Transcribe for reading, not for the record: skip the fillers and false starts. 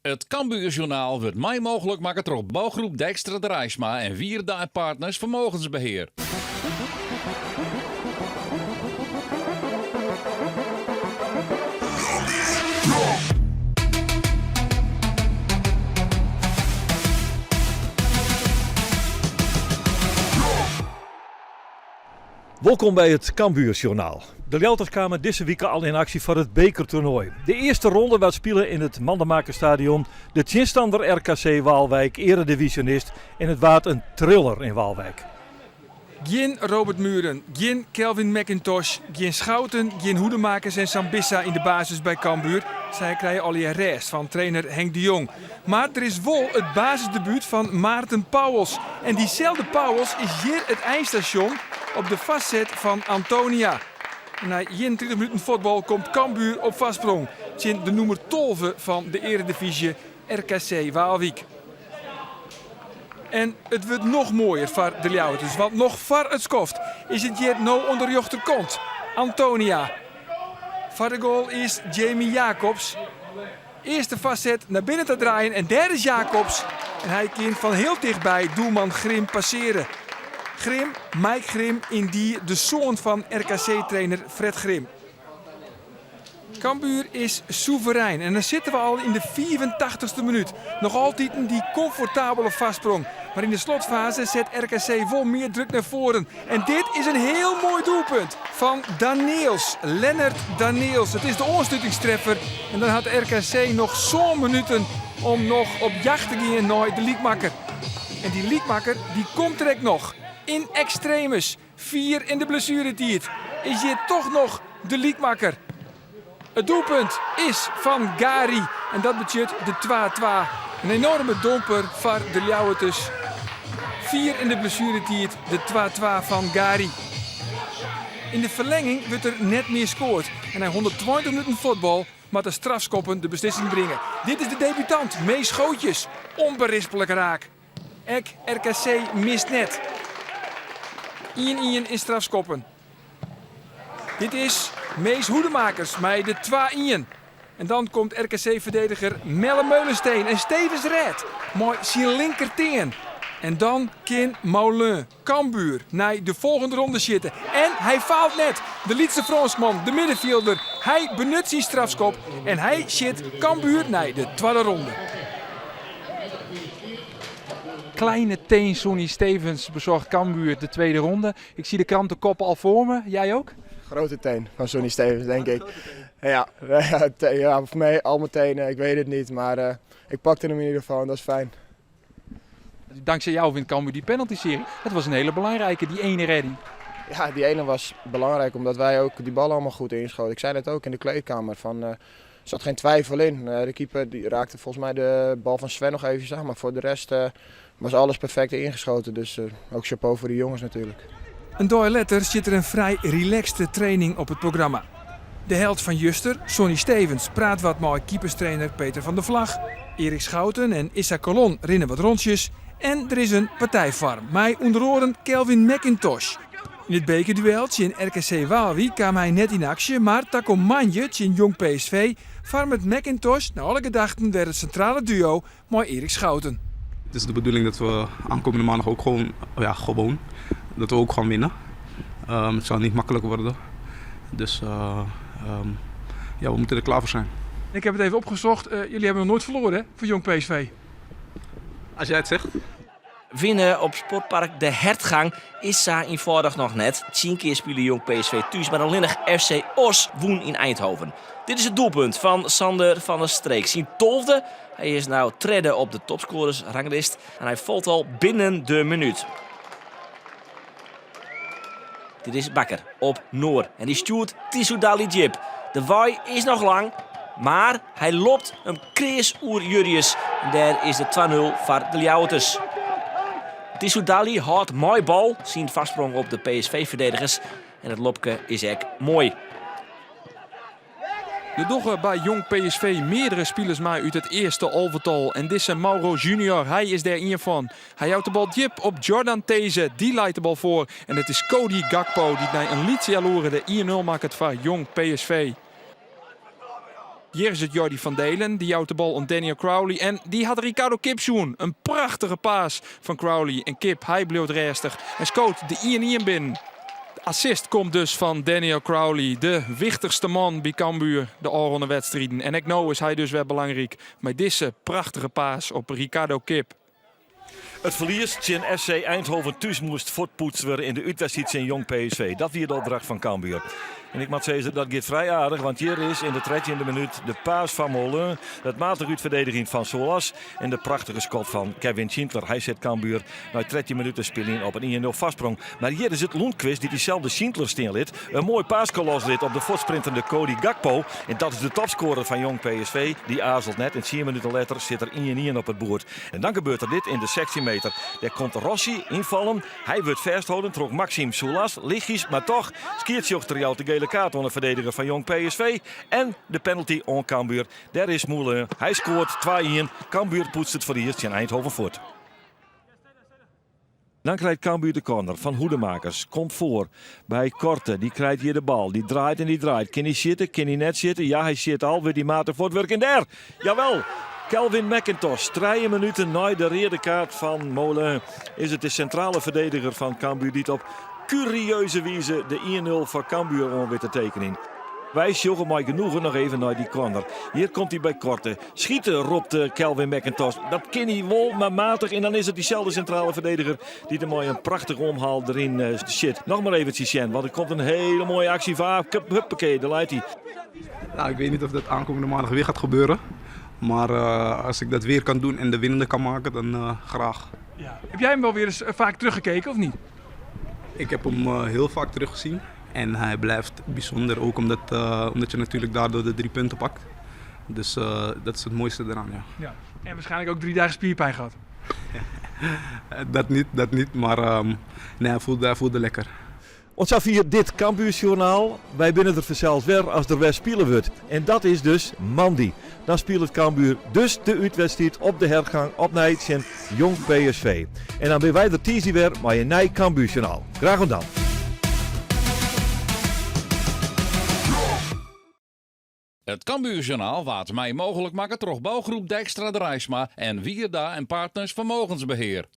It Cambuurjournaal wurdt mei mooglik makke troch Bouwgroep Dijkstra Draisma en Wierda en Partners Vermogensbeheer. Wolkom by it Cambuurjournaal. De Ljouwerters kamen dizze wike al yn aksje foar it bekertoernoai. De earste ronde waard spile yn it Mandenmakerstadion. De tsjinstander RKC Waalwijk, earedivisionist, en it waard in thriller yn Waalwijk. Gjin Robert Mühren, gjin Calvin Mac-Intosch, gjin Schouten, gjin Hoedemakers en Sambissa yn de basis by Cambuur. Sy krije allegear rêst fan trainer Henk de Jong. Mar der is wol it basisdebút fan Maarten Pouwels. En dyselde Pouwels is hjir it einstasjon op de foarset fan Antonia. Nei 31 minuten fuotbal komt Cambuur op foarsprong tsjin de nûmer 12 fan de earedivyzje RKC Waalwyk. En it wurdt noch moaier foar de Ljouwerters, want noch foar it skoft is it hjir no oan de rjochterkant. Antonia. Foar de goal is Jamie Jacobs. Earste foarset nei binnen te draaien en dêr is Jacobs. En hy kin fan hiel tichtby doelman Grim passeare. Grim, Mike Grim, yndie de soan fan RKC-trainer Fred Grim. Cambuur is soeverein en dan sitte we al yn de 85ste minút. Noch altiten dy komfortabele foarsprong. Mar yn de slotfaze set RKC wol mear druk nei foaren. En dit is in hiel moai doelpunt fan Daneels, Lennert Daneels. It is de oanslutingstreffer en dan hat RKC noch sân minuten om noch op jacht te gean nei de lykmakker. En dy lykmakker dy komt der ek noch. In extremis, fier yn de blessueretiid, is hjir toch noch de lykmakker. It doelpunt is fan Gari en dat betsjut de twa-twa. In enorme domper foar de Ljouwerters. Fier yn de blessueretiid de twa-twa fan Gari. Yn de ferlenging wurdt der net mear skoard en nei 120 minuten fuotbal moatte strafskoppen de beslissing bringe. Dit is de debutant Mees Gootjes. Onberispelijk raak. Ek RKC mist net. Ien-ien yn strafskoppen. Dit is Mees Hoedemakers mei de twa-ien. En dan komt RKC-ferdediger Melle Meulensteen en Stevens rêdt mei syn linkertean. En dan kin Moulin Cambuur nei de folgjende ronde sjitte. En hy faalt net. De lytse Frânskman, de middenfjilder, hy benut syn strafskop en hy sjit Cambuur nei de twadde ronde. Kleine teen Sonny Stevens bezorgt Cambuur de tweede ronde. Ik zie de krantenkoppen al voor me. Jij ook? Grote teen van Sonny Stevens, denk ik. Ja, ja, voor mij al meteen, ik weet het niet. Maar ik pakte hem in ieder geval en dat is fijn. Dankzij jou wint Cambuur die penalty-serie. Het was een hele belangrijke, die ene redding. Ja, die ene was belangrijk omdat wij ook die ballen allemaal goed inschoten. Ik zei dat ook in de kleedkamer. Van, er zat geen twijfel in. De keeper die raakte volgens mij de bal van Sven nog even aan. Maar voor de rest was alles perfect ingeschoten. Dus ook chapeau voor de jongens natuurlijk. In dei letter stiet der in frij relaxte training op it programma. De held fan juster, Sonny Stevens, praat wat mei keeperstrainer Peter van der Vlag. Erik Schouten en Issa Kallon rinne wat rûntsjes. En der is in partijfoarm mei ûnder oaren Calvin Mac-Intosch. Yn it bekerduel tsjin RKC Waalwyk kaam hy net yn aksje, mar takom moandei tsjin Jong PSV foarmet Mac-Intosch nei alle gedachten wer it sintrale duo mei Erik Schouten. Het is de bedoeling dat we aankomende maandag ook gewoon, ja, gewoon, dat we ook gaan winnen. Het zal niet makkelijk worden. Dus ja, we moeten er klaar voor zijn. Ik heb het even opgezocht. Jullie hebben nog nooit verloren hè, van Jong PSV. Als jij het zegt. Winne op Sportpark De Hertgang is sa ienfâldich noch net. Tsien kear spile Jong PSV thús, mar allinnich FC Oss wûn yn Eindhoven. Dit is it doelpunt fan Sander van der Streek. Syn tolfde. Hy is no tredde op de topscorersranglist en hy falt al binnen de minút. Dit is Bakker op Noor en dy stjoert Tissoudali djip. De wei is noch lang, mar hy lopt him kreas oer Jurrius. En dêr is de 2-0 foar de Ljouwerters. Tissoudali hâldt mei bal syn foarsprong op de PSV-ferdedigers en it lobke is ek moai. Der dogge by Jong PSV meardere spilers mei út it earste alvetal en dizze Mauro Junior, hy is dêr ien fan. Hy jout de bal djip op Jordan Teze, dy leit de bal foar en it is Cody Gakpo dy't nei in lyts healoere de 1-0 makket foar Jong PSV. Hjir is it Jordy van Deelen, dy jout de bal oan Daniel Crowley en dy hat Ricardo Kip sjoen. In prachtige pass fan Crowley en Kip, hy bliuwt rêstich en skoot de 1-1 binnen. De assist komt dus fan Daniel Crowley, de wichtichste man by Cambuur de ôfrûne wedstriden. En ek no is hy dus wer belangryk mei dizze prachtige pass op Ricardo Kip. It ferlies tsjin FC Eindhoven thús moast fuortpoetst wurde yn de útwedstriid tsjin Jong PSV. Dat wie de opdracht fan Cambuur. En ik moat sizze, dat giet frij aardich, want hjir is yn de trettjinde minút de pass fan Moulin, it matich útferdedigjen fan Solas en de prachtige skot fan Kevin Schindler. Hy set Cambuur nei 13 minuten spyljen op in 1-0 foarsprong. Mar hjir is it Lundqvist dy't dyselde Schindler stean lit. In moai paaske loslit op de fuortsprintende Cody Gakpo. En dat is de topscorer fan Jong PSV. Dy aazelt net en tsien minuten letter sit der 1-1 op it boerd. En dan gebeurt der dit yn de 16 meter. Dêr komt Rossi ynfallen. Hy wurdt fêstholden troch Maxime Soulas. Lichtjes, mar toch. Skiedsrjochter jout de gele kaart oan de ferdediger fan Jong PSV. En de penalty oan Cambuur. Dêr is Moulin. Hy skoart 2-1. Cambuur poetst it ferlies tsjin Eindhoven fuort. Dan krijt Cambuur de corner fan Hoedemakers. Komt foar by Korte. Dy krijt hjir de bal. Dy draait en dy draait. Kin hy sjitte? Kin hy net sjitte? Ja, hy sjit al. Wurdt dy matich fuortwurke. En dêr! Jawel! Calvin McIntosh. Trije minuten nei de reade kaart fan Moulin is it de sintrale ferdediger fan Cambuur dy't op kurieuze wize de 1-0 foar Cambuur oan wit te tekenjen. Wy sjogge mei genoegen noch even nei dy corner. Hjir komt hy by Korte. Schieten, ropt eh, Calvin McIntosh. Dat kin hy wol, mar matich. En dan is it dyselde sintrale ferdediger dy't der mei in prachtich omhaal deryn eh, sjit. Noch mar eventsjes sjen, want der komt in hiele moaie aksje fan. Huppakee, dêr leit hy. Nou, ik weet niet of dat aankomende maandag weer gaat gebeuren. Maar uh, als ik dat weer kan doen en de winnende kan maken, dan uh, graag. Ja. Heb jij hem wel weer eens vaak teruggekeken of niet? Ik heb hem uh, heel vaak teruggezien. En hij blijft bijzonder ook omdat, omdat je natuurlijk daardoor de drie punten pakt. Dus dat is het mooiste eraan, ja. ja. En waarschijnlijk ook 3 dagen spierpijn gehad. Dat niet, dat niet. Maar um, nee, hij voelde lekker. Oant safier dit Cambuurjournaal. Wy binne der fansels wer as der wer spile wurdt. En dat is dus moandei. Dan spilet Cambuur dus de útwedstriid op de Hertgang opnij tsjin Jong PSV. En dan binne wy der tiisdei wer mei in nij Cambuurjournaal. Graach oant dan. It Cambuurjournaal waard mei mooglik makke troch bougroep Dijkstra Draisma en Wierda en Partners Vermogensbeheer.